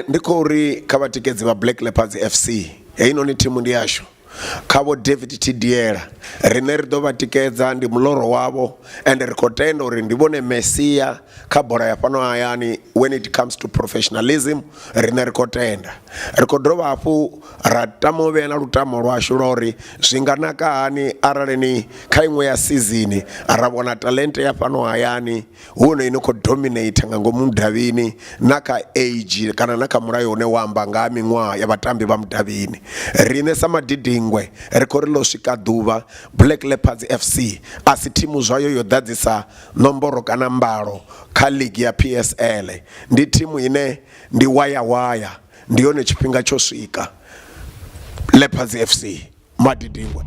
Nṋe ndi khou ri kha vhatikedzi vha Black Leopards FC, heinoni thimu ndi yashu. Kha Vho David Thidiela, riṋe ri ḓo vha tikedza, ndi muloro wavho ende ri khou tenda uri ndi vhone Messia kha bola ya fhano hayani when it comes to professionalism, riṋe ri khou tenda. Ri khou dovha hafhu ra tama u vhea na lutamo lwashu lwa uri zwi nga naka hani arali ni kha iṅwe ya sizini ra vhona talente ya fhano hayani hu hone ino khou dominator nga ngomu mudavhini na kha age kana na kha mulayo une wa amba nga ha miṅwaha ya vhatambi vha mudavhini. Riṋe sa Madidingwe ri khou ri ḽo swika ḓuvha Black Leopards FC a si thimu zwayo yo ḓadzisa nomboro kana mbalo kha league ya PSL, ndi thimu ine ndi waya waya, ndi yone tshifhinga tsho swika. Leopards FC Madidingwe.